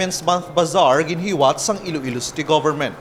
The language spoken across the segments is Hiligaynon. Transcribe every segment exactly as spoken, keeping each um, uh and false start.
Women's Month Bazaar ginhiwat sang Iloilo City Government.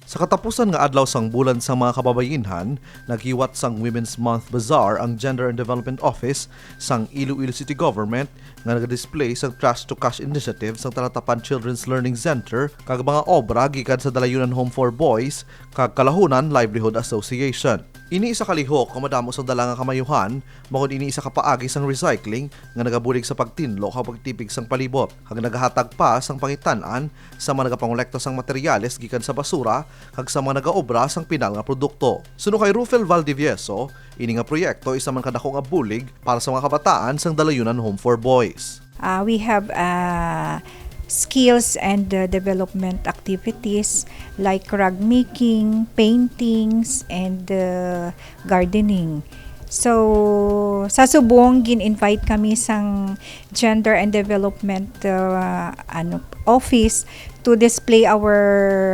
Sa katapusan nga adlaw sang Bulan sang mga Kababayenhan, naghiwat sang Women's Month Bazaar ang Gender and Development Office sang Iloilo City Government nga nagadisplay sang Trash to Cash initiative sang Talatapan Children's Learning Center kag mga obra gikan sa Dalayunan Home for Boys kag Kalahunan Livelihood Association. Ini isa ka lihok nga madamo sang dala nga kamayuhan, mao gid ini isa ka paagi sang recycling nga nagabulig sa pagtinlo kag pagtipig sang palibot, kag nagahatag pa sang pangitan-an sa mga nagapangolekta sang materyales gikan sa basura kag sa mga nagaobra sang pinal nga produkto. Suno kay Rufel Valdivieso, ini nga proyekto isa man ka dako nga bulig para sa mga kabataan sang Dalayunan Home for Boys. Uh, we have uh, skills and uh, development activities like rug making, paintings, and uh, gardening. So, sa subong, gin-invite kami sang Gender and Development uh, ano, Office to display our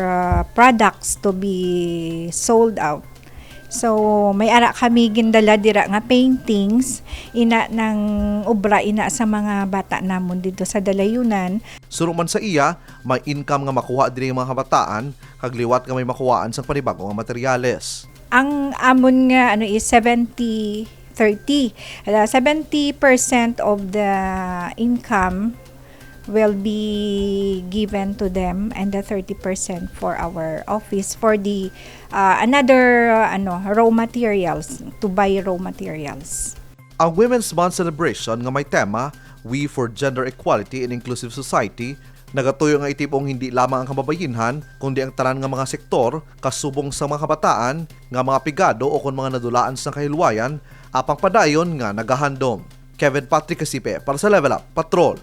uh, products to be sold out. So, may ara kami gindala dira nga paintings, ina nang obra ina sa mga bata namon dito sa Dalayunan. Suno man sa iya, may income nga makuha diri ang mga kabataan, kag liwat nga may makuhaan sang panibago nga materyales. Ang amon nga ano is seventy thirty. Uh, seventy percent of the income will be given to them and the thirty percent for our office for the uh, another uh, ano raw materials, to buy raw materials. Ang Women's Month celebration nga may tema We for Gender Equality and Inclusive Society nagatuyo nga itib-ong hindi lamang ang kababayenhan, kundi ang tanan nga mga sektor kasubong sa mga kabataan nga mga pigado o kon mga nadulaan sa kahilwayan, apang padayon nga nagahandom. Kevin Patrick Kasipe para sa Level Up Patrol.